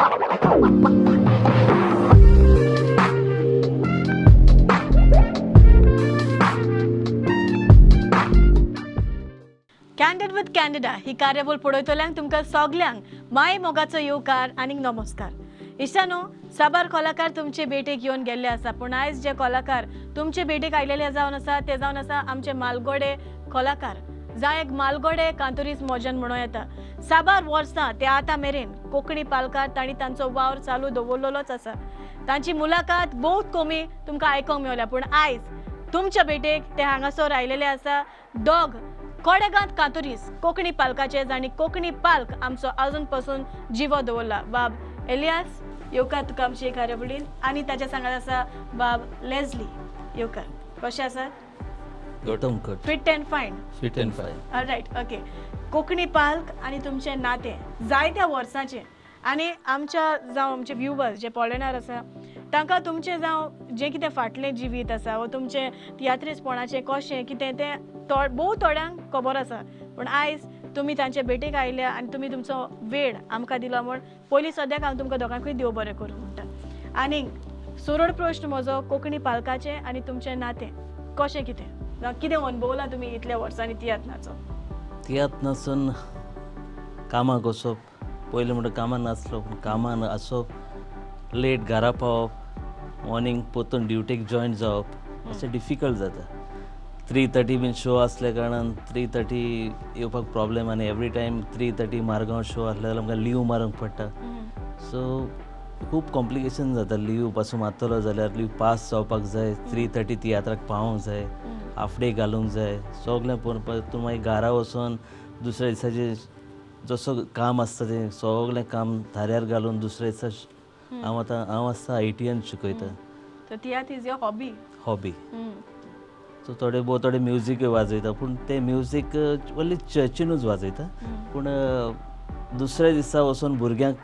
Candid with candida ही कार्यावळ पळयतल्यांक तुमकां सगल्यांक माय मोगाचो येवकार आनी नमस्कार. इश्टानो, साबार कलाकार तुमचे भेटेक येवन गेल्ले आसा, पूण आयज जे कलाकार तुमचे भेटेक आयलेले जावन आसा ते जावन आसा आमचे मालगोडे कलाकार, जाय एक मालगोडे कांतुरीस मोजन म्हणूं येता. साबार वर्सां ते आतां मेरेन कोंकणी पालकार तांणी तांचो वावर चालू दवरलेलोच आसा. तांची मुलाखत बहुत कमी तुमकां आयकूंक मेवल्या, पूण आयज तुमच्या भेटेक ते हांगासर आयलेले आसा. दोग कोडेगांत कांतुरीस कोंकणी पालकाचे, जांणी कोंकणी पालक आमचो अजून पसून जिवो दवरला. बाब एलियास, येवकार तुका आमची कार्यावळीन, आनी ताच्या सांगात आसा बाब लेजली. येवकार, कशें आसा? Fit and fine. Fit and fine. Right, okay. Konkani पालक आनी तुमचें नातें जायत्या वर्सांचें, आनी आमच्या जावं आमचे व्युवर्स जे पळयणार आसा तांकां तुमचें जावं जें कितें फाटलें जिवीत आसा वो तुमचें तियात्रिसपणाचें कशें कितें तें भोव थोड्यांक खबर आसा, पूण आयज तुमी तांचे भेटेक आयल्या आनी तुमी तुमचो वेळ आमकां दिलो म्हूण पयलीं सद्याक हांव तुमकां दोगांकूय देव बरें करूं म्हणटा. आनी सरळ प्रश्न म्हजो, कोंकणी पालकाचें आनी तुमचें नातें कशें कितें, कितें अणभवलां तुमी इतल्या वर्सांनी तियात्र नाचो? तियात्र नाचून कामाक वचप, पयलीं म्हणटा कामान नासलो पूण कामान आसप, लेट घरा पावप, मॉर्निंग परतून ड्युटीक जॉयन जावप अशें डिफिकल्ट जाता. 3:30 बीन शो आसल्या कारणान 3:30 येवपाक प्रॉब्लेम, आनी एवरी टायम 3:30 मारगांव शो आसले जाल्यार आमकां लीव मारूंक पडटा. सो खूब कॉम्प्लिकेशन जाता. लीव पासून मारतलो जाल्यार लीव पास जावपाक जाय, 3:30 तियात्राक पावोंक जाय, हाफ डे घालूंक जाय, सगळें पळोवन तूं मागीर घरा वचून दुसऱ्या दिसाचें जसो काम आसता तें सगळें काम थाऱ्यार घालून दुसऱ्या दिसा हांव आतां हांव आसता ITN शिकयता. तियात्र is your hobby? Hobby. So थोडे भोव थोडे म्युजीकय वाजयता, पूण तें म्युजीक ओन्ली चर्चीनूच वाजयता. पूण दुसऱ्या दिसा वचून भुरग्यांक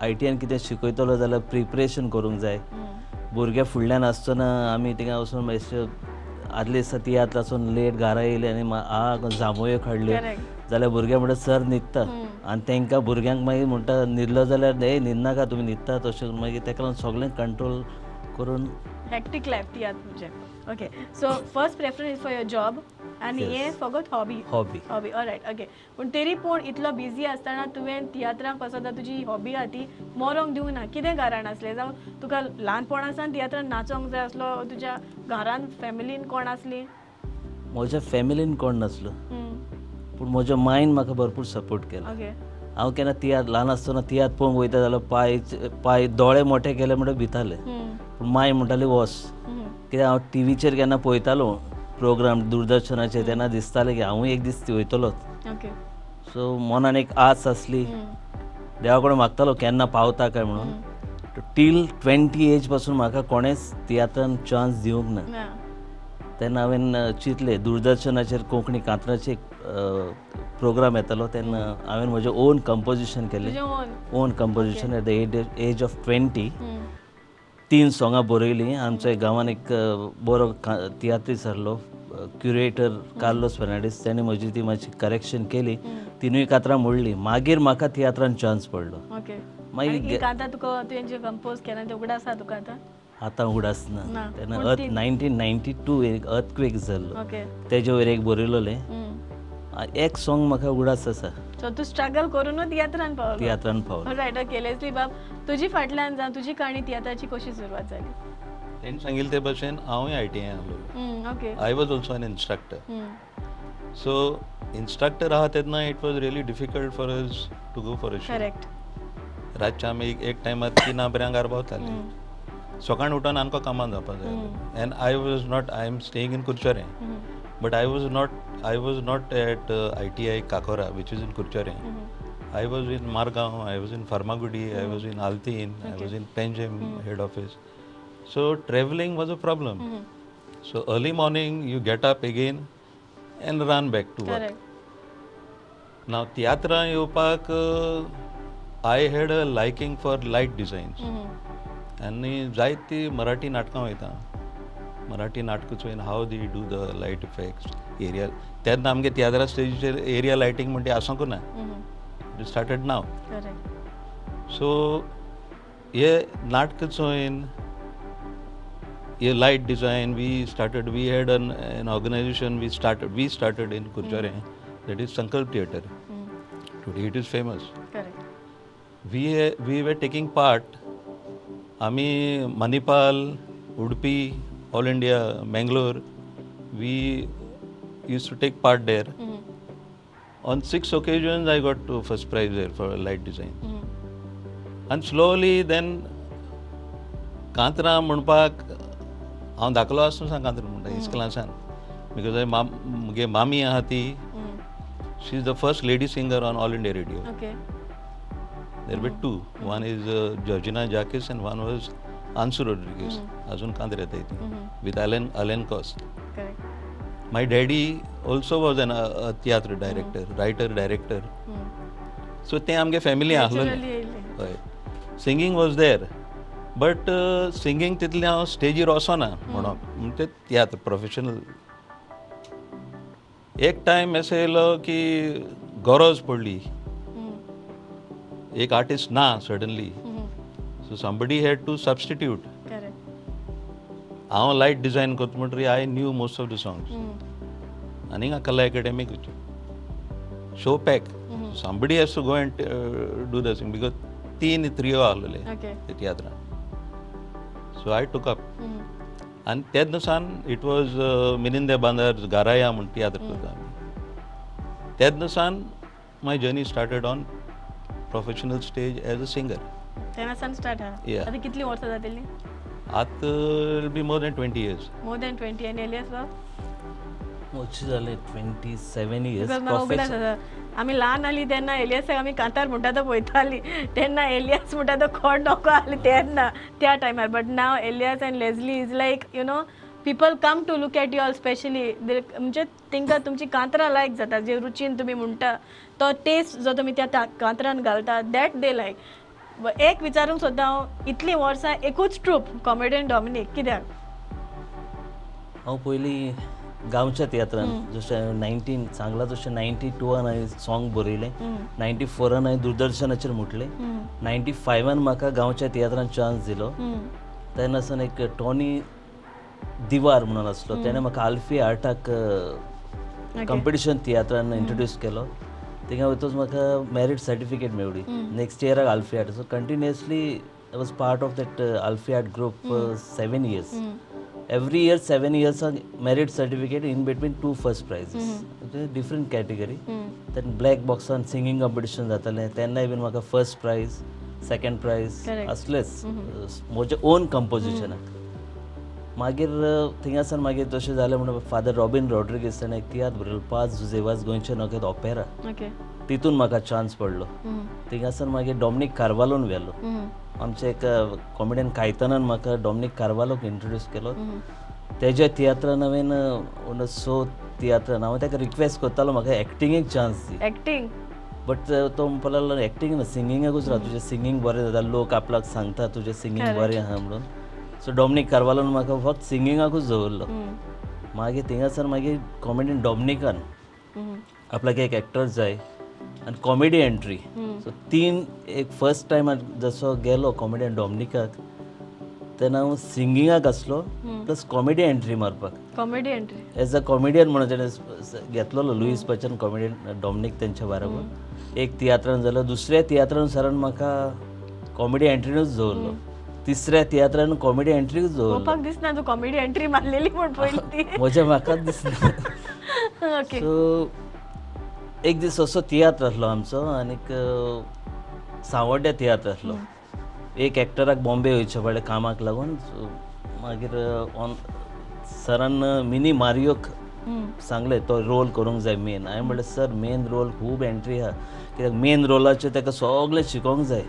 ITN कितें शिकयतलो जाल्यार प्रिपरेशन करूंक जाय. भुरग्यां फुडल्यान आसतना आमी थिंगा वचून मातशें आदले दिसा तियात्र आसून लेट घरा येयले आनी आ जांबोयो काडल्यो जाल्यार भुरगे म्हणटा सर न्हिदता, आनी तांकां भुरग्यांक मागीर म्हणटा न्हिदलो जाल्यार हे न्हिदनाका तुमी न्हिदता तशें, मागीर ताका लागून सगळें कंट्रोल करून हेक्टिक लायफ तियात्र म्हणजे. Okay, so first preference is for your job आनी हे फकत hobby. Hobby hobby. Alright, okay. पूण तरी पूण इतलो बिजी आसतना तुवें तियात्रांक पासत तुजी हॉबी आहा ती मरोंक दिवंक ना, कितें कारण आसलें? जावं तुका ल्हानपणासान तियात्रान नाचोंक जाय आसलो, तुज्या घरान फॅमिलीन कोण आसली? म्हज्या फॅमिलीन कोण नासलो, पूण म्हज्या मायन म्हाका भरपूर सपोर्ट केलो. हांव केन्ना तियात्र ल्हान आसतना तियात्र पळोवंक वयता जाल्यार पांय पांय दोळे मोठे केले म्हणटा भिताले, पूण माय म्हणटाली वच. कित्याक हांव टिवीचेर केन्ना पळयतालो प्रोग्राम दूरदर्शनाचेर तेन्ना दिसतालें की हांवूय एक दीस वयतलोच. सो मनान एक आस आसली, देवा कडेन मागतालो केन्ना पावता काय म्हणून. टील 20 एज पासून म्हाका कोणेंच तियात्रान चान्स दिवंक ना. तेन्ना हांवें चिंतलें दूरदर्शनाचेर कोंकणी कांतराचे एक प्रोग्राम येतालो तेन्ना हांवें म्हजें ओन कंपोजिशन केलें. Own composition at the age of 20. 3 सोंगां बरयलीं. आमच्या गांवान एक बरो तियात्रीस आसलो, क्युरेटर कार्लोस फेर्नांडीस, तेणें म्हजी ती मातशी करेक्शन केली, 3 कातरां मोडलीं. मागीर म्हाका तियात्रान चान्स पडलो. मागीर आतां उगडास ना. तेन्ना 1992 एक अर्थक्वेक जाल्लो तेजे वयर एक बरयलोलें एक सॉंग म्हाका उगडास आसा. सो तूं स्ट्रगल करूनच तियात्रान पावलो. तियात्रान पावलो. Right, okay. लेस्ली बाब, तुजी फाटल्यान जावं तुजी काणी तियात्राची कशी सुरवात जाली? तेणें सांगिल्लें ते भशेन हांवूय ITI आसलो. Okay. I was also an instructor. So instructor आहा तेन्ना it was really difficult for us to go for a show. Correct. रातचे आमी एक टायमार 3 पर्यंत घरा पावताले. सकाळीं उठून आमकां कामाक जावपाक जाय. And I was not, I am staying in Curchorem, but I was not at ITI Cacora, which is in Curchorem. I was in Margao, I was in Farmagudi, I was in Altin, I was in Panjim head office. So traveling was a problem. So early morning you get up again and run back to work. Now तियात्रां येवपाक I had a liking for light designs. आनी जायती मराठी नाटकां वयता, मराठी नाटकां चोयन how they do the light effects area. तेन्ना आमगे तियात्रा स्टेजीचेर area lighting म्हणटा आसूंक ना, it started now. So हे नाटक चोयन हे light design we started, we had an organization we started in Curchorem, that is Sankalp theatre. Today it is famous. We were taking part. आमी Manipal, Udupi, all India, Mangalore, we used to take part there. On 6 occasions I got to first prize there for light design. And slowly then कांतरां म्हणपाक हांव धाकलो आसतना सावन कांतरां म्हणटा इस्कलासान, because म्हगे मामी आहा ती, she is the first lady singer on All India Radio. There were 2. One is Georgina Jacques and one was Ansu Rodrigues. अजून कांतर येता ती with Alan Cost. My daddy also was an tiatr director, writer, director. So तें आमगे family आसलें. हय, singing was there, but singing तितलें हांव स्टेजीर वचना म्हणप, म्हणजे तियात्र प्रोफेशनल. एक टायम असो येयलो की गरज पडली, एक आर्टिस्ट ना suddenly, so somebody had to substitute. हांव लायट डिझायन करता म्हणटरी I knew most of the songs. आनी कला academic show pack, somebody has to go and do the sing, because 3 त्रियो आसलेले ते तियात्रान. सो I टूक अप. आनी तेन्ना सान it was मिनिंदे बांदार गाराया म्हूण तियात्र करता आमी. तेन्ना सान my journey started on professional stage as a singer. तेन्ना सान स्टार्ट आहा. आतां कितलीं वर्सां जातलीं? आतां will be more than 20 years. More than 20. आनी एलियास बाब? मोचे जाले 27 years. आमी ल्हान आसली तेन्ना एलियासाक आमी कांतार म्हणटा तो पळयताली, तेन्ना एलियास म्हणटा तो कोण नको आसली तेन्ना त्या टायमार. But now Elias and Leslie is like, you know, people come to look at you all, specially म्हणजे तांकां तुमची कांतरां लायक जाता, जे रुचीन तुमी म्हणटा तो टेस्ट जो तुमी त्या कांतरान घालता, that they लायक. एक विचारूंक सोदता हांव, इतलीं वर्सां एकूच ट्रूप कॉमेडियन डॉमिनीक कित्याक? हांव पयलीं गांवच्या तियात्रान जशें 19 सांगलां तशें 92 हांवें सॉंग बरयलें, 94 हांवें दूरदर्शनाचेर म्हटलें, 95 म्हाका गांवच्या तियात्रान चान्स दिलो. तेन्ना सावन एक टॉनी दिवार म्हणून आसलो, तेणें म्हाका आल्फी आर्टाक कंपिटिशन तियात्रान इंट्रोड्यूस केलो. थिंगा वयतच म्हाका मॅरीट सर्टिफिकेट मेवली. नेक्स्ट इयराक आल्फी art. So continuously I was part of that Alfie art group for 7 years. Every year 7 years merit certificate, in between 2 first prizes, different category. Then black बॉक्सान singing competition जातालें, तेन्नाय बीन म्हाका first prize, second prize आसलेच म्हजे own कंपोजिशनाक. मागीर थिंगासान मागीर तशें जालें म्हणून फादर रॉबीन रॉड्रिगीस ताणें एक तियात्र बरयलो, 5 जुजेवाज गोंयचे नकेत ऑपेरा, तितून म्हाका चान्स पडलो. थिंगासान मागीर डॉमिनीक कार्वालोन व्हेलो. आमचे एक कॉमेडियन कायतानान म्हाका डॉमिनीक कार्वालोक इंट्रोड्यूस केलो. तेज्या तियात्रान हांवें 6 तियात्रान हांव ताका रिक्वेस्ट करतालो म्हाका एक्टिंगेक चान्स दी. एक्टींग? बट तो म्हणपाक लागलो एक्टींग ना, सिंगिंगाकूच राव, तुजें सिंगींग बरें जाता, लोक आपल्याक सांगता तुजें सिंगींग बरें आहा म्हणून. सो डॉमिनीक कार्वालोन म्हाका फक्त सिंगिंगाकूच दवरलो. मागीर थिंगासर मागीर कॉमेडियन डॉमिनिकान आपल्याक एक एक्टर जाय आनी कॉमेडी एंट्री. सो 3 एक फर्स्ट टायम जसो गेलो कॉमेडियन डॉमिनिकाक तेन्ना हांव सिंगिंगाक आसलो प्लस कॉमेडी एंट्री मारपाक. Comedy entry as a comedian म्हणून तेणें घेतलेलो लुईस बच्चन कॉमेडियन डॉमिनीक तेंच्या बरोबर. एक तियात्रान जालो, दुसऱ्या तियात्रान सरान म्हाका कॉमेडी एंट्रीनूच दवरलो, तिसऱ्या तियात्रान कॉमेडी एंट्रीच दवरलो. पळोवपाक दिसना तूं कॉमेडी एंट्री मारलेली म्हूण पयलीं ती. म्हज्या म्हाकाच दिसना. सो एक दीस असो तियात्र आसलो आमचो आनीक सांवड्ड्या तियात्र आसलो. एक एक्टराक बॉम्बे वयचें पडलें कामाक लागून. मागीर ऑन सरान मिनी मारियोक सांगलें तो रोल करूंक जाय मेन. हांवें म्हणलें सर मेन रोल खूब एंट्री आहा, कित्याक मेन रोलाचेर ताका सगळें शिकोंक जाय.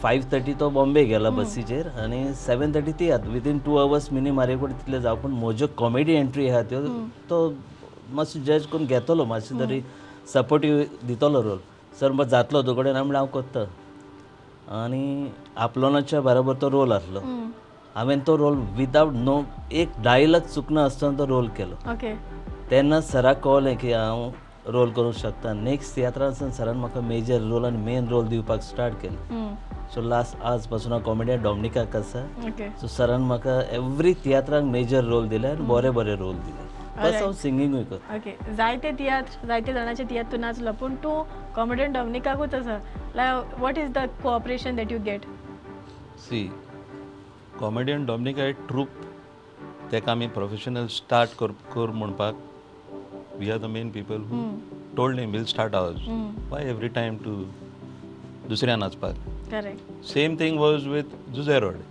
5:30 तो बॉम्बे गेला बसीचेर आनी 7:30 तियात्र. विदीन 2 आवर्स मिनी मारियो कडेन तितलें जावं, पूण म्हज्यो कॉमेडी एंट्री आहा त्यो तो मातसो जज करून घेतलो, मातशें तरी सपोर्टीव दितलो रोल. सर मग जातलो तो कडेन. हांवें म्हणलें हांव करता. आनी आपलोनाच्या बरोबर तो रोल आसलो. हांवें तो रोल विदावट नो एक डायलॉग चुकना आसतना तो रोल केलो. तेन्ना सराक कळ्ळें की हांव रोल करूंक शकता. नेक्स्ट तियात्रांसून सरान म्हाका मेजर रोल आनी मेन रोल दिवपाक स्टार्ट केलें. सो लास्ट आज पासून हांव कॉमेडियन डॉमनिकाक आसा. सो सरान म्हाका एवरी तियात्रांक मेजर रोल दिले आनी बरे बरे रोल दिले. प्लस हांव सिंगिंगूय करता. ओके, जायते तियात्र, जायते जाणांचे तियात्र तूं नाचलो, पूण तूं कॉमेडियन डॉमनिकाकूच आसा. Like what is the cooperation that you get? See, comedian Dominica एक ट्रूप, ताका आमी प्रोफेशनल स्टार्ट कर म्हणपाक we are the main people who told him we'll start ours. Why every time to दुसऱ्या नाचपाक? Correct. Same thing was with Jose Rode.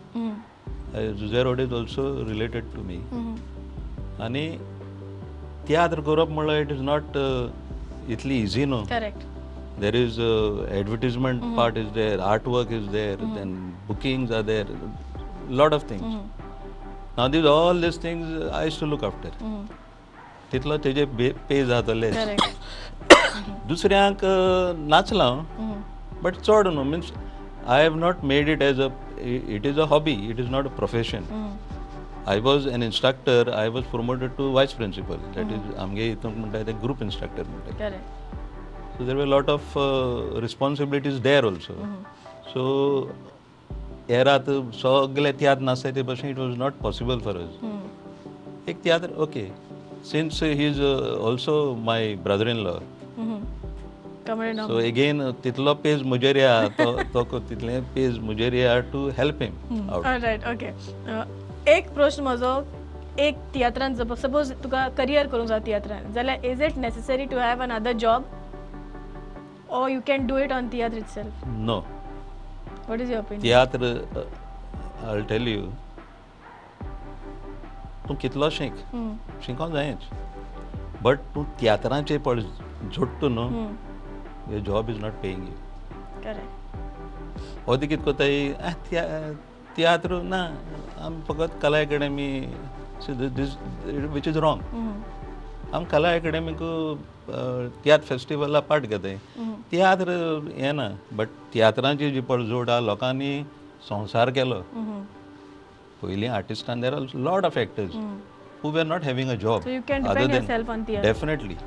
Jose Rode is also related to me. आनी तियात्र करप म्हणल्यार it is not इतली easy न्हू. Correct. There is advertisement part is there, art work is there, then bookings are there, lot of things. Now these all these things I used to look after. तितलो तेजे pay जातले. दुसऱ्यांक नाचलां but चड न्हू. Means I have not made it as a, it is a hobby, it is not a profession. I was an instructor, I was promoted to vice principal. That is आमगे हितून म्हणटा ते group instructor म्हणटा. So there were lot of responsibilities there also. So येरात सगळे तियात्र नासता ते भशेन it was not possible for us. एक तियात्र okay, since he is also my brother in law, so again तितलो पेज म्हजेर या, तो तितलें पेज म्हजेर या to help him out. Right, okay. एक प्रश्न म्हजो, एक तियात्रान सपोज तुका करियर करूंक जाय तियात्रान जाल्यार is it necessary to have another job or you can do it on tiatr itself? No. What is your opinion? Tiatr, I will tell you, तूं कितलो शीक, शिकोंक जायच, बट तूं तियात्रांचेर पळ जोडटा न्हू, your job is not paying you. Correct. ओदी कितें कोताय, तियात्र ना, आमी फकत कला academy, this which is wrong. आमी कला एकेडमीक तियात्र फेस्टिवला पार्ट घेताय, तियात्र हें ना, बट तियात्रांची जी पळ जोड आहा, लोकांनी संवसार केलो. पयलीं आर्टिस्टान there are lot of actors who were not having a job. So you can depend yourself on theatre. Definitely.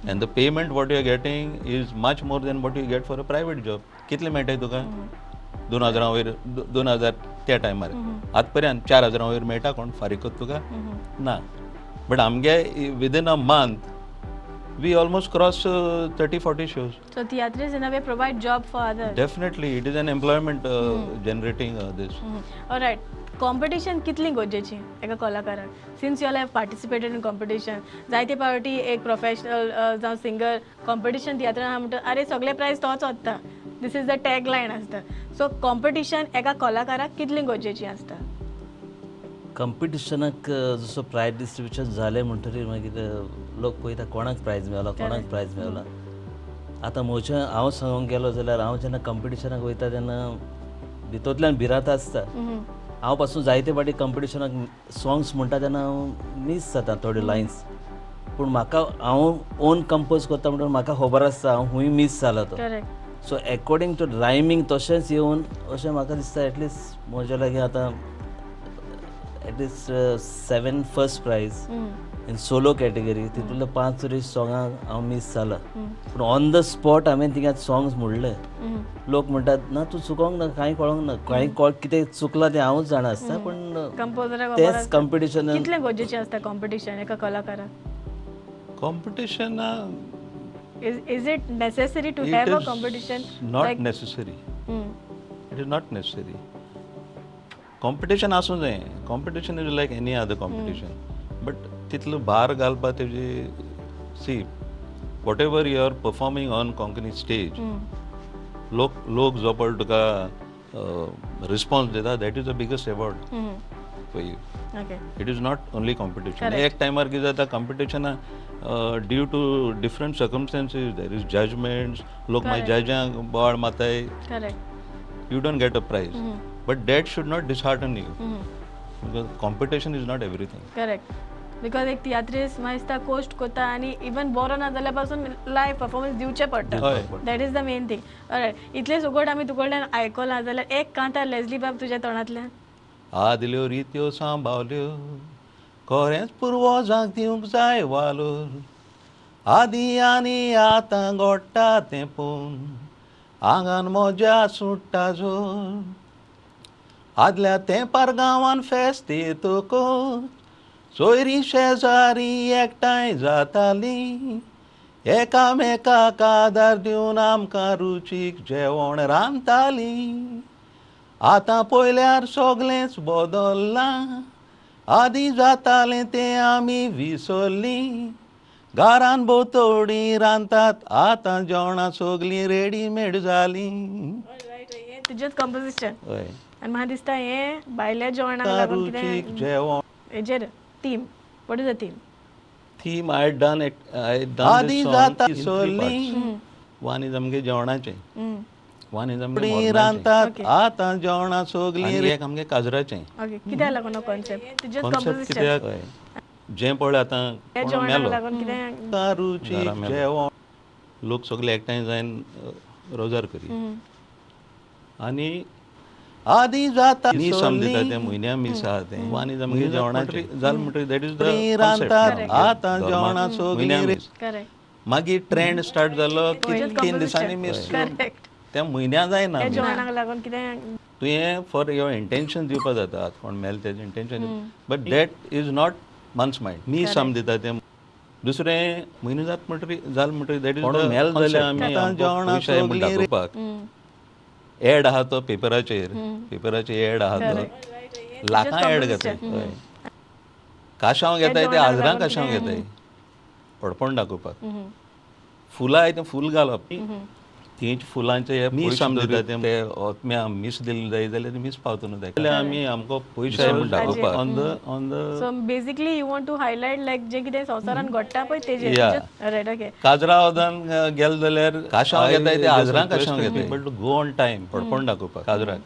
And the payment what you are getting is much more than what you get for a private job. कितले मेळटाय तुका? 2000 वयर, 2000 त्या टायमार. आतां पर्यंत 4000 वयर मेळटा कोण फारीक करता तुका? ना. बट आमगे within a month we almost cross 30-40 shows. So theatre is in a way provide job for others. Definitely, it is an employment generating this. All right. Competition कितली गरजेची एका कलाकाराक? Since you all have participated in competition, जायते पावटी एक professional जावं singer competition तियात्रान आहा म्हणटा अरे सगळे प्रायज तोच वता, this is the tag line आसता. सो कॉम्पिटिशन एका कलाकाराक कितली गरजेची आसता? कॉम्पिटिशनाक जसो प्रायज डिस्ट्रिब्युशन जालें म्हणटरीर मागीर लोक पळयता कोणाक प्रायज मेवला, कोणाक प्रायज मेवला. आतां म्हजें हांव सांगूंक गेलो जाल्यार हांव जेन्ना कॉम्पिटिशनाक वयता तेन्ना भितरल्यान भिरांत आसता. हांव पासून जायते फावटी कॉम्पिटिशनाक सॉंग्स म्हणटा तेन्ना हांव मीस जाता थोड्यो लायन्स, पूण म्हाका हांव ओन कंपोज करता म्हणून म्हाका खबर आसता हांव खूंय मीस जाला तो. सो एकॉर्डींग टू रायमींग तशेंच येवन अशें म्हाका दिसता एटलिस्ट म्हज्या लागीं आतां at least 7 first prize in solo category, तितूंतले 5 तरी सॉंगां हांव मीस जाला. पूण ऑन the spot हांवें थिंगा सॉंग्स म्हणले. लोक म्हणटात ना तूं चुकोंक ना, कांय कळोंक ना, कांय कितें चुकलां तें हांवूच जाणा आसता, पूण तेंच कॉम्पिटिशन. कितलें गरजेचें आसता कॉम्पिटिशन एका कलाकाराक? Competition is it necessary to have a competition? Not necessary. It is not necessary. Competition आसूं जाय. Competition is like any other competition, but तितलो भार घालपा तेजी. See, whatever you are performing on Konkani stage, लोक लोक जो पळय तुका रिस्पॉन्स दिता, that is the biggest award for you. It is not only competition. एक टायमार कितें जाता, कॉम्पिटिशना due to different circumstances there is judgements, लोक मागीर जजांक बोवाळ मारताय, you don't get a prize. But that should not dishearten you, because competition is not everything. Correct. Because एक तियात्रिस्ट मागीर दिसता कोश्ट करता आनी इवन बरो ना जाल्यार पासून लायव परफॉर्मन्स दिवचें पडटा. That is the main thing. Alright, इतलें सुगट आमी तुजे कडल्यान आयकलां जाल्यार एक कांतार लेजली बाब तुज्या तोंडांतल्यान. आदल्यो रित्यो सांबावल्यो, खरेंच पुर्वजांक दिवंक जाय वालोर, आदी आनी आतां घोडटा तें पळोवन आंगान म्हज्या सुट्टा जोर. आदल्या तेंपार गांवान फेस्त येतकच सोयरीं शेजारी एकठांय जातालीं, एकामेकाक आदार दिवन आमकां रुचीक जेवण रांदतालीं. आतां पळयल्यार सगळेंच बदल्लां, आदीं जातालें तें आमी विसरलीं. घरान भोंवतणी रांदतात, आतां जेवणां सगळीं रेडीमेड जालीं. तुजेंच कंपोजिशन. हय. आनी म्हाका दिसता हें भायल्या जेवणाक लागून रुचीक कितें जेवण हेजेर theme, what is the theme? Theme I had done it, I had done this song in three parts. One is आमगे जेवणाचें, वन is आमगे रांदतात, आतां जेवणां सगळीं, एक आमगे काजराचें. ओके, कित्याक लागून हो कॉन्सेप्ट? तुजेंच concept composition. कित्याक जें पळय आतां ह्या कोण जेवणाक मेलो लागून कितें रुचीक जेवण, लोक सगळे एकठांय जायन रोजार करी आनी आदी जाता मीस आम दिता तें म्हयन्या मीस आहा तें. वन is आमगे जेवणाचें जालें म्हणटकीर that is the concept. आतां जेवणां सगळीं. करेक्ट. मागीर ट्रेंड स्टार्ट जालो की 3 दिसांनी मीस, करेक्ट. त्या म्हयन्या जायना. ह्या जेवणाक लागून कितें तुवें फॉर your intention दिवपा जाता, कोण मेल तेजें intention, but that is not man's mind. मीस आम दिता तें. दुसरें म्हयनो जात म्हणटकीर जालें म्हणटकीर that is the mail जाल्यार आमी जेवणां सगळीं दाखोवपाक एड आहा तो पेपराचेर, पेपराचेर एड आहा तो लाखां एड घेताय. काशांव घेताय ते हजरां काशांव घेताय व्हडपण दाखोवपाक. फुलां तें फूल घालप, तींच फुलांचे मीस आम दिता तें. ओतम्या मीस दिली जाय जाल्यार मीस पावता न्हू ताका, जाल्यार आमी आमकां पयशे म्हूण दाखोवपाक on the on the. So basically you want to highlight like जें कितें संवसारान घडटा पळय तेजेर. Right, okay. काजरा वदान गेले जाल्यार काशांव घेताय ते हजरां काशांव घेताय, बट गो ऑन टायम व्हडपण दाखोवपाक. काजराक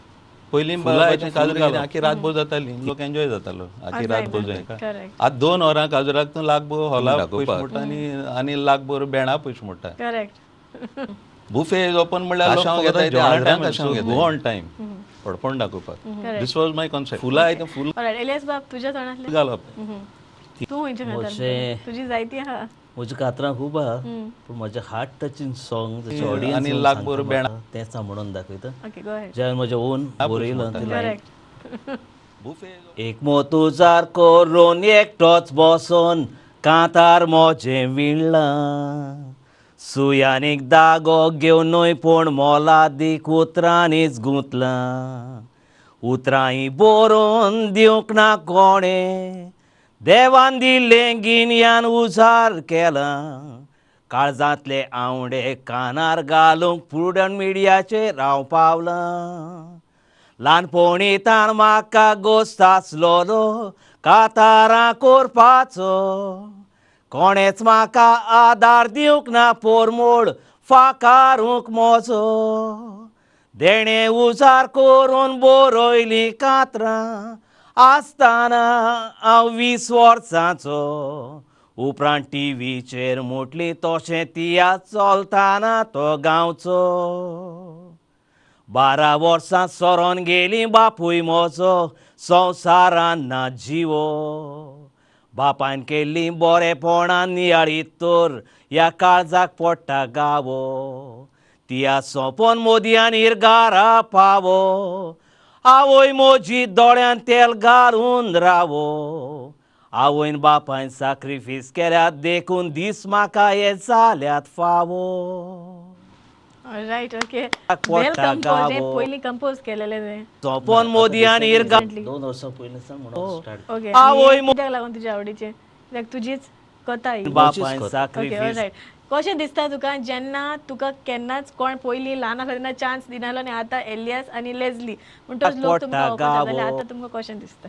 पयलीं फुलां काजरां आखी रातभर जाताली, लोक एन्जॉय जातालो आखी रातभर जाय. आतां 2 वरां काजराक तूं लाखभर हॉला पयशे मोडटा आनी आनी लाखभर बेणा पयशे मोडटा. करेक्ट. बुफे ओपन म्हणल्यार काशांव घेताय ते हजरां काशांव घेताय, गो ऑन टायम व्हडपण दाखोवपाक. This was my concept. फुलां तें फूल एलियास बाब तुज्या तोंडांतलें घालप. तूं खंयचें खातां? तुजी जायती आहा. म्हज्या कातरां खूब आहा, पूण म्हजें हार्ट टचिंग सॉंग जशें ऑडियन्स लाखभर बेणा तेंच हांव म्हणून दाखयता. Okay, go ahead. जें हांवें म्हजें ओन बरयलां तें लायन. करेक्ट. एक मोतुजार करून एकटोच बसोन कांतार म्हजें विणलां, सुयानीक दागो घेवन न्हय पूण मोलादीक उतरांनीच गुंतलां. उतरांय बरोवन दिवंक ना कोणें, देवान दिल्लें गिन्यान उजार केलां. काळजांतले आंवडे कानार घालूंक प्रुडंट मिडियाचेर हांव पावलां. ल्हानपणी ताण म्हाका गोस्त आसलोलो कातारां करपाचो, कोणेच म्हाका आदार दिवंक ना पोरमोळ फाकारूंक म्हजो. देणें उजार करून बरयलीं कातरां आसतना हांव 20 वर्सांचो. उपरांत टिवीचेर म्हटली तशें तियात्र चलतना तो गांवचो. 12 वर्सां सरोन गेलीं बापूय म्हजो संवसारान ना जिवो. बापायन केल्लीं बरेपणां नियाळीत तर ह्या काळजाक पडटा गावो. तियात्र सोंपोन मोदयान इरगारा पावो, आवय म्हजी दोळ्यान तेल घालून रावो. आवयन बापायन साक्रिफीस केल्यात देखून दीस म्हाका हे जाल्यात फावो. Right, okay. वेल कंपोज. हें पयलीं कंपोज केलेलें तें सोंपोन मोदयान इरगा 2 वर्सां पयलीं सावन म्हणून स्टार्ट. ओके, आवय कित्याक लागून तुज्या आवडीचें? कित्याक तुजीच कथा ही. बापायन ओके, ऑलरायट. कशें दिसता तुका जेन्ना तुका केन्नाच कोण पयलीं ल्हान आसलो तेन्ना चान्स दिनासलो आनी आतां एलियास आनी लेजली म्हणटच लोक तुमकां वळखता जाल्यार आतां तुमकां कशें दिसता?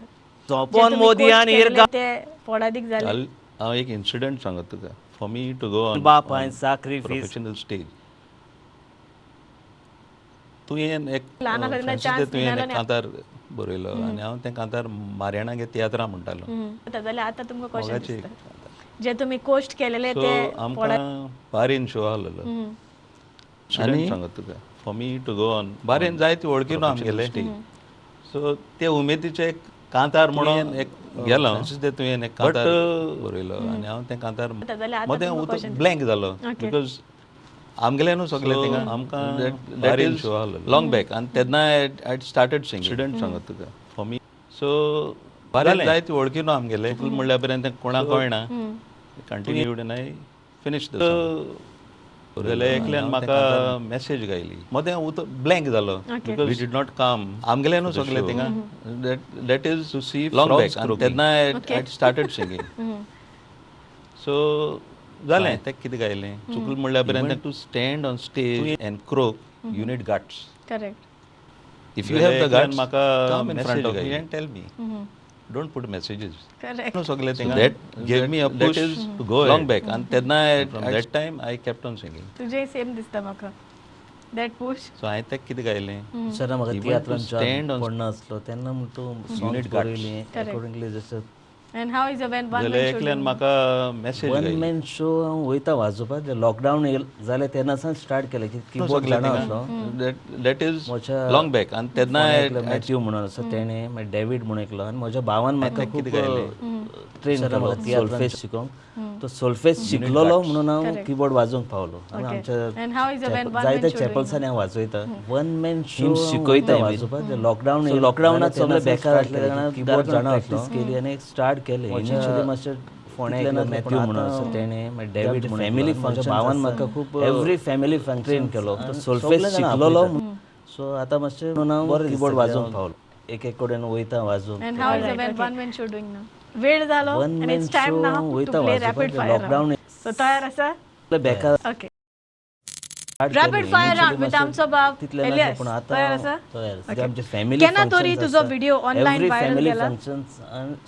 सोंपोन मोदयान इरगा ते फोडादीक जाले. हांव एक इन्सिडंट सांगता तुका. For me to go on बापायन sacrifice professional stage, तुवें एक तुवें एक कांतार बरयलो आनी हांव तें कांतार मारयाणागे तियात्रां म्हणटालो. जाल्यार आतां तुमकां कशें दिसता जे तुमी कोश्ट केलेले ते? आमकां बारीन शो आहलोलो आनी सांगता तुका, for me to go on बारीन जायते वळखी ना आमगेले. सो ते उमेदीचे एक कांतार म्हणून एक गेलो तुवें एक कांतार बरयलो आनी हांव तें कांतार मदें ब्लँक जालो because आमगेले न्हू सगळे थिंगा आमकां लॉंग बॅक आनी तेन्ना I started singing student सांगत तुका फॉर मी सो बारीक जायती वळखी न्हू आमगेले म्हणल्या पर्यंत कोणाक कळना कंटिन्यूड आनी I finish the जाल्यार एकल्यान म्हाका मॅसेज गायली मदें उतर ब्लँक जालो because we did not come आमगेले न्हू सगळे थिंगा that is to see long back आनी तेन्ना I started singing so जालें तें कितें गायलें चुकलें म्हणल्या पर्यंत to stand on stage and croak you need guts. Correct. If you have the guts म्हाका come in front of me and tell me. Don't put messages. Correct. सगळे थिंगा that gave me a push to go long back आनी तेन्ना that time I kept on singing. तुजें same दिसता म्हाका that push. So हांवें तें कितें गायलें सर म्हाका तियात्रांचो पडना आसलो तेन्ना म्हण तूं सॉंग बरयलीं अकॉर्डिंगली जशें. And how is a when one man show? एकल्यान म्हाका मॅसेज वन मॅन शो हांव वयता वाजोवपाक. लॉकडावन जालें तेन्ना सावन स्टार्ट केलें की किबोर्ड जाणा आसलो that is long back आनी तेन्ना मॅथ्यू म्हणून आसा तेणें मागीर डेवीड म्हणून एकलो आनी म्हज्या भावान म्हाका खूब ट्रेन केलो सोल्फेज शिकोवंक. तो सोल्फेज शिकलोलो म्हणून हांव किबोर्ड वाजोवंक पावलो. आनी आमच्या जायत्या चॅपल्सांनी हांव वाजयता. वन मॅन शो शिकयता वाजोवपाक. लॉकडावन लॉकडावनात सगळे बेकार आसले कारणान किबोर्ड जाणा प्रॅक्टीस केली आनी एक स्टार्ट केलें. इनिशियली मातशें फोंड्या मॅथ्यू म्हणून आसा तेणें मागीर डेवीड फॅमिली फंक्शन भावान म्हाका खूब एवरी फॅमिली फंक्शन केलो. तो सोल्फेज शिकलोलो सो आतां मातशें म्हणून हांव किबोर्ड वाजोवंक पावलो. एक एक कडेन वयता वाजोवंक. And how is a when one man show doing now? वेळ जालो and it's time now to play rapid fire round. So तयार आसा? बेकार. Okay. Rapid fire round with आमचो बाब एलियास. तयार आसा? फॅमिली केन्ना तरी तुजो व्हिडिओ ऑनलायन व्हायरल केला?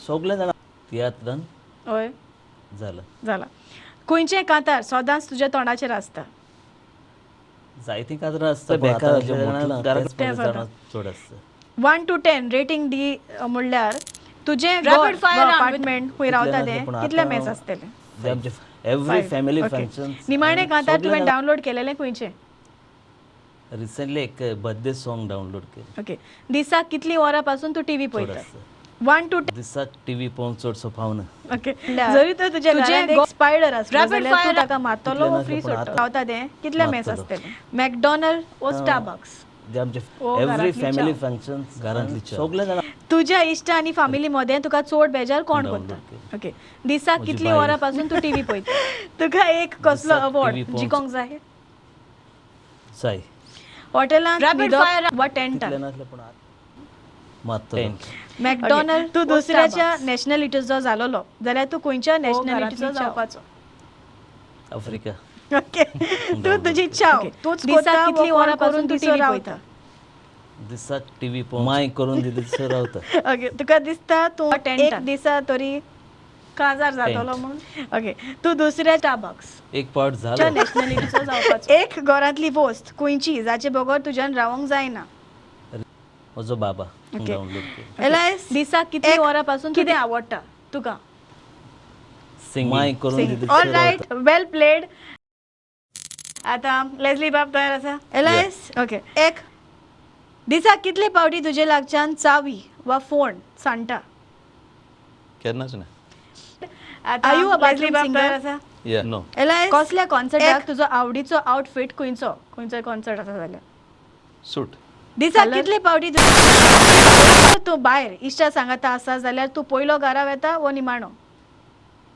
सगळे जाणां तियात्रान हय जाला जाला. खंयचें कांतार सदांच तुज्या तोंडाचेर आसता? जायतीं कांतारां आसता बेकार चड आसता. 1 to 10 rating दी म्हणल्यार तुजें रॅपिड फायर अपार्टमेंट खंय रावता तें कितले मॅच आसतले? Every family function. निमाणें कांतार तुवें डावनलोड केलेलें खंयचें? रिसेंटली एक बर्थडे सॉंग डावनलोड केलें. ओके. दिसाक कितलीं वरां पासून तूं टीव्ही पळयता? 1 to 10. दिसाक टीव्ही पळोवंक चडसो पावना. ओके. जरी तर तुज्या घरांत एक स्पायडर आसलो जाल्यार तूं ताका मारतलो वो फ्री सोडटलो? रावता तें कितले मॅच आसतले? मॅकडॉनल्ड वो स्टारबक्स? एवरी फॅमिली फंक्शन घरांतली सगळे जाणां. तुज्या इश्ट आनी फॅमिली मदें तुका चड बेजार कोण करता? ओके. दिसाक कितलीं वरां पासून तूं टीव्ही पळयता? तुका एक कसलो अवॉर्ड जिखोंक जाय? जाय. हॉटेलांत रॅपिड फायर वा टेंटान? मॅकडॉनल्ड. तूं दुसऱ्याच्या नॅशनलिटीचो जालोलो जाल्यार तूं खंयच्या नॅशनलिटीचो जावपाचो? आफ्रिका. ओके. तूं तुजी चाव तूंच दिसाक कितलीं वरां पासून तूं टीव्ही पळयता? दिसाक टीव्ही पळोवंक माय करून दिली दिसर रावता. ओके. तुका दिसता तूं एक दिसा तरी काजार जातलो म्हूण? ओके. तूं दुसऱ्या स्टारबक्स एक पावट जालो नॅशनलिटीचो जावपाचो. एक घरांतली वस्त खंयची जाचे बगर तुज्यान रावंक जायना? म्हजो बाबा. ओके. एलायस दिसाक कितलीं वरां पासून कितें आवडटा तुका? माय करून दिली. ऑल रायट, वेल प्लेड. आतां लेस्ली बाब तयार आसा? एलायस. ओके. एक दिसाक कितले पावटी तुजे लागच्यान चावी वा फोन सांडटा? केन्नाच ना. Are you a bathroom singer? No. Alliance कसल्या कॉन्सर्टाक तुजो आवडीचो आउटफीट खंयचो? खंयचो कॉन्सर्ट आसा जाल्यार? सूट. दिसाक कितले पावटी तूं भायर इश्टा सांगाता आसा जाल्यार तूं पयलो घरा वेता वो निमाणो?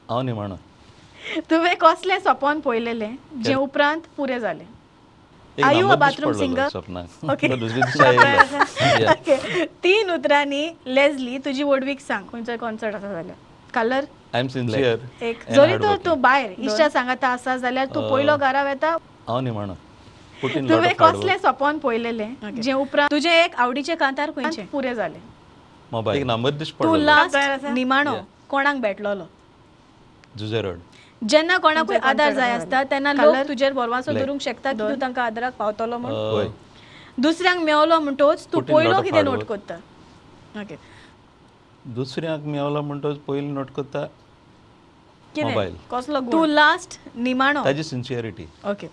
हांव निमाणो. तुवें कसलें सपन पळयलेलें जें उपरांत पुरें जालें? Are you a bathroom singer? Okay. Okay. 3 उतरांनी लेस्ली तुजी वडवीक सांग. खंयचो कॉन्सर्ट आसा जाल्यार? कलर? I am sincere. एक. जरी तर तूं भायर इश्टा सांगाता आसा जाल्यार तूं पयलो घरा वेता? हांव निमाणो. तुवें कसलें सपन पळयलेलें जें उपरांत तुजें एक आवडीचें कांतार खंयचें पुरें जालें? मोबायल. एक नंबर दिश्टी तूं लास्ट निमाणो कोणाक भेटलोलो? जुजे रोड. जेन्ना कोणाकूय आदार जाय आसता तेन्ना लोक तुजेर भरवंसो धरूंक शकता की तूं तांकां आदाराक पावतलो म्हूण? दुसऱ्यांक मेवलो म्हणटोच तूं पयलो कितें नोट करता? ओके. दुसऱ्यांक मेवलो म्हणटोच पयलो नोट करता मोबायल. कसलो? तूं लास्ट निमाणो ताजी सिन्सियरिटी. ओके.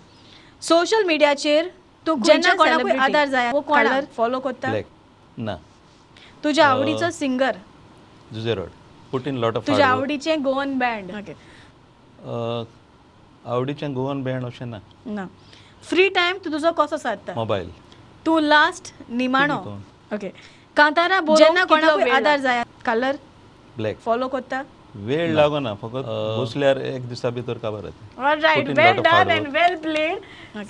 सोशल मिडियाचेर तूं जेन्ना कोणाकूय आदार जाय वो कोणाक फॉलो करता? ना. तुज्या आवडीचो singer Jose Rod put in lot of. तुज्या आवडीचें गोवन बँड? ओके. आवडीचें गोवन बँड अशें ना. ना. फ्री टायम तूं तुजो कसो सादता? मोबायल. तूं लास्ट निमाणो. ओके, कांतारा जेन्ना कोणाकूय आदार जाय, कलर ब्लॅक फॉलो करता? वेळ लागना, फकत बसल्यार एक दिसा भितर काबार जाता. Alright, well done and well played.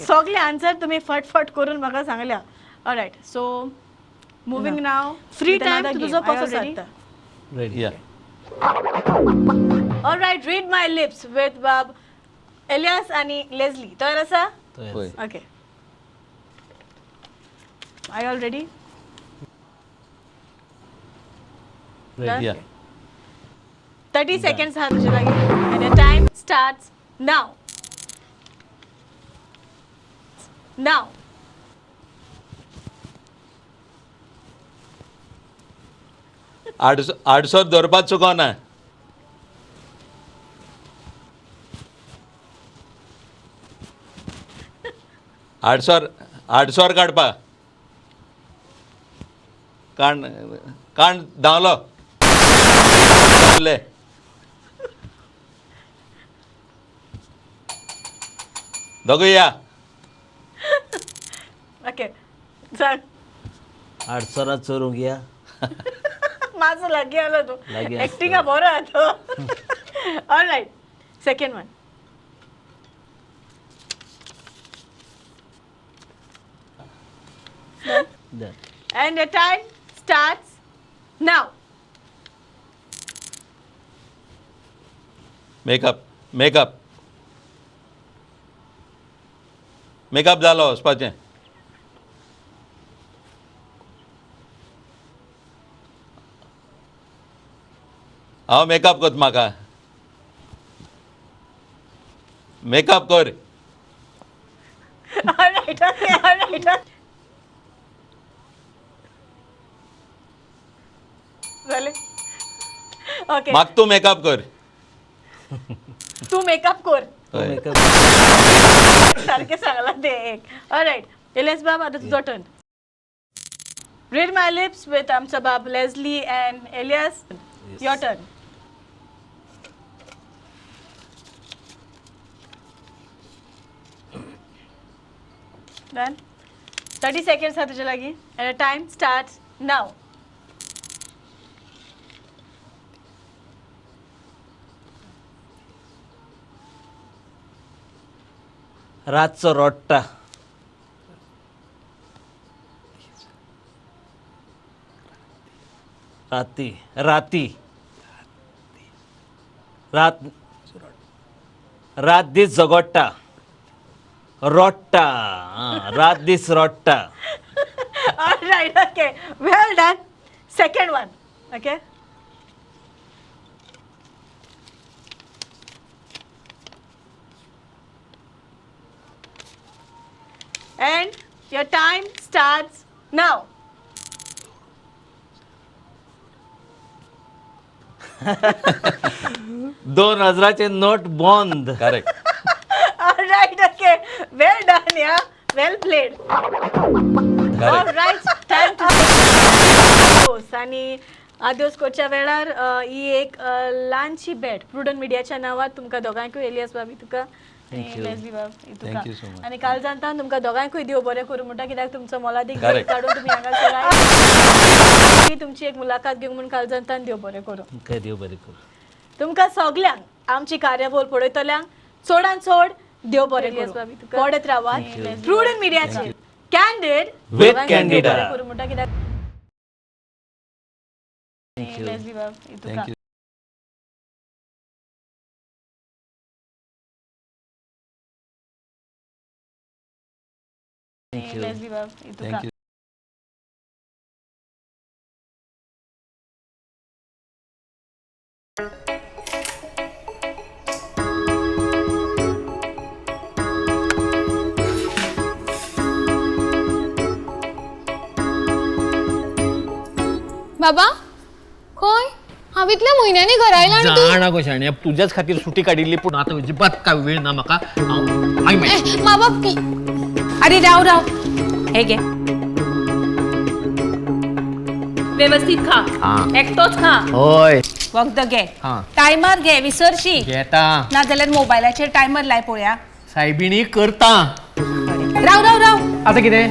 सगळे आन्सर तुम्ही फटफट करून म्हाका सांगल्या. Alright, so moving now. Free time तुजो कसो सादता? Ready. Yeah. Alright, read my lips with बाब एलियास आनी लेजली. तयार आसा? पळय. Okay, I all ready? Ready. Yeah. 30 seconds आहा तुजे लागीं and your time starts now. Now. आडसो दवरपाक चुकोना. आडसोर आडसोर काडपा. काण काण धांवलो. दोगूय या. ओके, सांग. आडसरां चोरूंक या. मातसो लागीं आलो तूं. लागीं आसता. एक्टिंगा बरो आहा तो. Alright, second one. Done. And the time starts now. Makeup makeup makeup जालो वचपाचें. हांव मेकअप करता. म्हाका मेकअप कर. Alright, okay, alright. जालें? ओके. म्हाका तूं मेकअप कर. तूं मेकअप कर. हय. मेकअप. सारकें सांगलां तें एक. ऑलरायट, एलियास बाब, आतां तुजो turn. Read my lips with आमचो बाब Leslie and Elias. Your turn. Done. 30 seconds आहा तुजे लागीं and time starts now. रातचो रोडटा. राती राती रात रात दीस झगडटा रोडटा. रात दीस रोडटा. Alright, okay, well done. Second one. Okay. And your time starts now. 2000 note बंद. Correct. Alright, okay, well done, yeah, well played. Alright, time to आनी आद्योस करच्या वेळार ही एक ल्हानशी भेट प्रुडंट मिडियाच्या नांवान तुमकां दोगांयकूय, एलियास बाबी तुका Thank you. Leslie बाब तुका. Thank you so much. आनी कालजांतान तुमकां दोगांयकूय देव बरें करूं म्हणटा, कित्याक तुमचो मोलादीक वेळ Correct. काडून तुमी हांगासर आयले. तुमची एक मुलाखत घेवंक म्हूण कालजांतान देव बरें करूं. तुमकां देव बरें करूं. तुमकां सगल्यांक आमची कार्यावळ पळयतल्यांक चडान चड देव बरें करूं. पळयत रावात प्रुडंट मिडियाचेर कॅन्डीड With Candida. करूं म्हणटा, कित्याक Thank you. Leslie बाब तुका. Thank you. Thank you. Leslie बाब तुका. Thank you. बाबा, खंय हांव इतल्या म्हयन्यांनी घरा आयला आनी तूं जाणा गो शाण्या, तुज्याच खातीर सुटी काडिल्ली, पूण आतां अजिबात काय वेळ ना म्हाका. हांव मागीर मेळटा. ए, मा बाप की अरे राव राव, हे घे. वेवस्थीत खा. एकटोच खा. हय. वखद घे. हा. टायमार घे, विसरशी. घेता. नाजाल्यार मोबायलाचेर टायमर लाय पळोवया. सायबिणी करता. राव राव राव. आता कितें?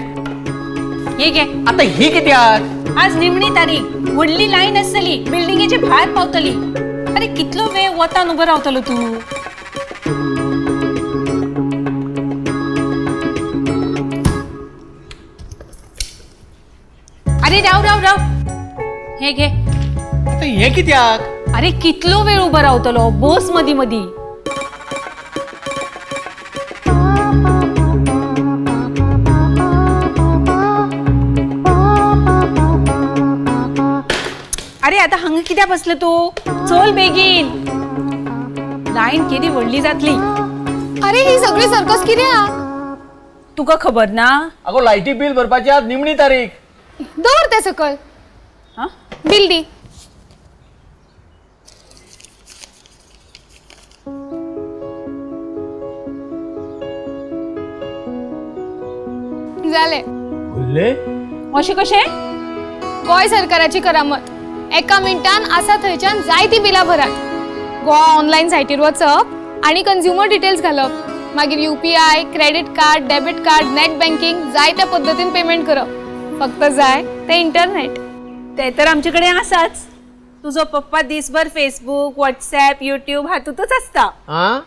हे घे. आता ही कित्याक? आज निमणी तारीख, व्हडली लायन आसतली, बिल्डिंगेचे भायर पावतली. अरे कितलो वेळ वतान उबो रावतलो तूं? अरे राव राव राव, हे घे. आता हे कित्याक? अरे कितलो वेळ उभो रावतलो, बस मदी मदी. अरे आता हांगा कित्याक बसलो तूं? चल बेगीन, लायन केदी व्हडली जातली. अरे ही सगळी सर्कस कित्याक? तुका खबर ना? अगो लायटी बिल भरपाची आज निमणी तारीख. दवर ते सकल. हा? बिल दी. जालें. भरले? अशें कशें? गोंय सरकाराची करामत. एका मिनटान आसा थंयच्यान जायतीं बिलां भरात. गोवा ऑनलायन सायटीर वचप आनी कंझ्युमर डिटेल्स घालप, मागीर UPI, credit card, debit card, net banking जायत्या पद्दतीन पेमेंट करप. फक्त जाय तें इंटरनेट. ते तर आमचे कडेन आसाच. तुजो पप्पा दिसभर फेसबूक, व्हॉट्सॅप, युट्यूब हातूंतच आसता. हा.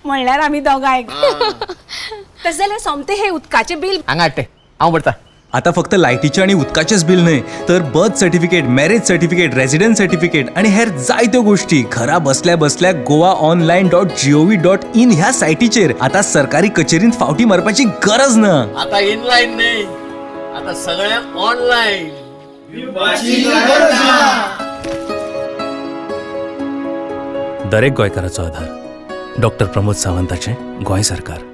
म्हणल्यार आमी दोगांय. तशें जाल्यार सोमतें हें उदकाचें बील हांगा हाडटे, हांव भरता. आता फक्त लायटीचें आनी उदकाचेंच बील न्हय तर birth certificate, marriage certificate, residence certificate आनी हेर जायत्यो गोश्टी घरा बसल्या बसल्या goaonline.gov.in ह्या सायटीचेर आता सरकारी कचेरींत फावटी मारपाची गरज ना. आता इनलायन न्ही, आता सगळें ऑनलायन. दरेक गोंयकाराचो आधार. डॉक्टर प्रमोद सावंताचें गोंय सरकार.